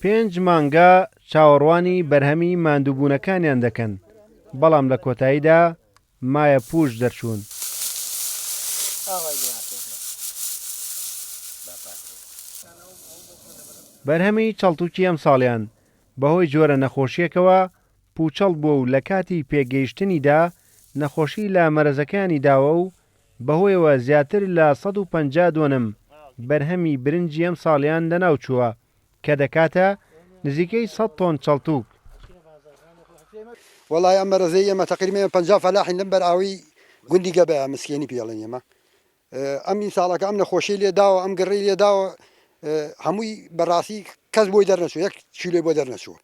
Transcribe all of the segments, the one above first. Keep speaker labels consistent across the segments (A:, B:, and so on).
A: پێنج مانگە چاوەڕوانی بەرهەمی ماندووبوونەکانیان دەکەن، بەڵام لە کۆتاییدا مایە پووچ دەرچوون. بەرهەمی چەڵتوکی ئەمساڵیان بەهۆی جۆرە نەخۆشییەکەوە پووچەڵ بووە و لە کاتی پێگەیشتنیدا نەخۆشی لە مەرەزەکانی داوە و بەهۆیەوە زیاتر لە 150 دۆنم بەرهەمی برنجی ئەمساڵیان لەناوچووە کە دەکاتە نزیکەی سەد تۆن چەڵتوک.
B: وەڵای ئەم مەرەزەی ئێمە تەقریبەن ئێمە 50 فەلاحین لەم بەرئاوەی گوندی گەبەیە مسکێنی پێ ئەڵێن ئێمە ئەم ئینساڵەکە ئەم نەخۆشی لێ داوە ئەم گڕی لێ داوە هەمووی بەڕاستی کەس بۆی دەرنەچوو یەک کیلۆی بۆ دەرنەچووە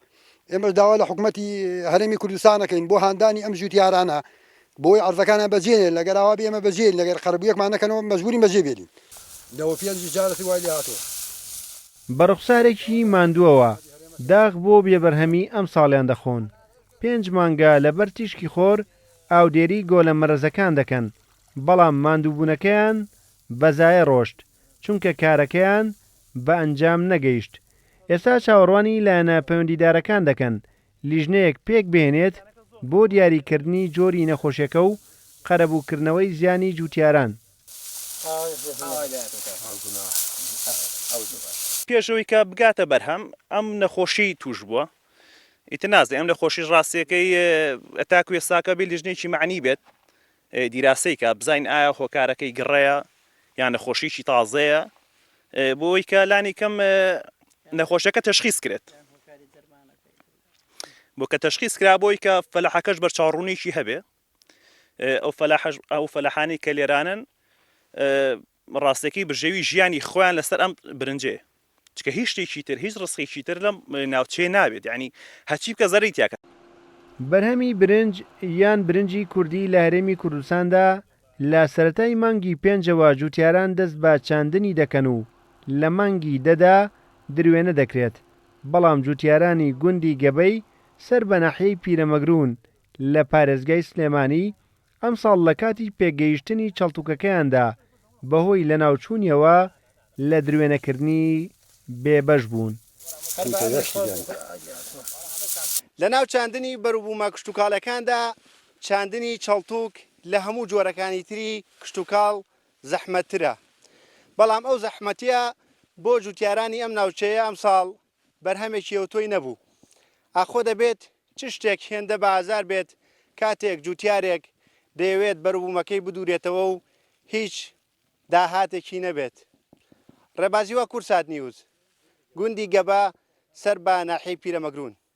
B: ئێمەش داوا لە حکومەتی هەرێمی کوردستانەکەین بۆ هاندانی ئەم جوتیارانە بۆی عەرزەکانیان بەجێنێن لەگەر ئاوا بێ ئێمە بەجێین لەگەر قەرەبوویەکمان نەکەنەوە مەجبورین بەجێ بێلین. 95 جارەتی وای لێ هاتووە.
A: بە ڕوخسارێکی ماندووەوە داخ بۆ بێبەرهەمی ئەمساڵیان دەخۆن، پێنج مانگە لەبەر تیشکی خۆر ئاودێری گۆلە مەرەزەکان دەکەن، بەڵام ماندووبوونەکەیان بە زایە ڕۆشت، چونکە کارەکەیان بە ئەنجام نەگەیشت. ئێستا چاوەڕوانی لایەنە پەیوەندیدارەکان دەکەن لیژنەیەک پێکبهێنێت بۆ دیاریکردنی جۆری نەخۆشیەکە و قەرەبووکردنەوەی زیانی جوتیاران.
C: پێش ئەوەی کە بگاتە بەرهەم ئەم نەخۆشیەی توش بووە ئیتر نازانین ئەم نەخۆشیش ڕاستیەکەی تاکو ئێستاکە بێ لیژنەیەکی مەعنی بێت دیراسەی کا بزانین ئایا هۆکارەکەی گڕەیە یان نەخۆشیی تازەیە بۆی کە لانی کەم نەخۆشەکە تەشخیص کرێت بۆ کە تەشخیص کرا بۆی کە فەلاحەکەش بەرچاوڕوونیی هەبێ ئەو فەلاحەش ئەو فەلاحانی کە لێرانن ڕاستەکەی بژێوی ژیانی خۆیان لەسەر ئەم برنجێ چکە هیچ شتێکی تر هیچ ڕسقێکی تر لەم ناوچەیە نابێت یعنی هەرچی بکە زەرەری تیاکە.
A: بەرهەمی برنج یان برنجی کوردی لە هەرێمی کوردستاندا لە سەرەتای مانگی پێنجەوە جوتیاران دەست بە چاندنی دەکەن و لە مانگی دەدا دروێنە دەکرێت، بەڵام جوتیارانی گوندی گەبەی سەر بە ناحیەی پیرەمەگرون لە پارێزگای سلێمانی ئەمساڵ لە کاتی پێگەیشتنی چەڵتوکەکەیاندا بەهۆی لەناوچوونیەوە لە دروێنەکردنی بێبەش بوون.
D: لەناو چاندنی بەروبوومە کشتوکاڵیەکاندا چاندنی چەڵتوک لە هەموو جۆرەکانی تری کشتوکاڵ زەحمەتترە، بەڵام ئەو زەحمەتیە بۆ جوتیارانی ئەم ناوچەیە ئەمساڵ بەرهەمێکی ئەوتۆی نەبوو. ئاخۆ دەبێت چ شتێک هێندە بە ئازار بێت کاتێک جوتیارێک دەیەوێت بەروبوومەکەی بدورێتەوە و هیچ داهاتێکی نەبێت؟ ڕێباز هیوا کوردسات نیوز، گوندی گەبە سەر بە ناحیەی پیرەمەگرون.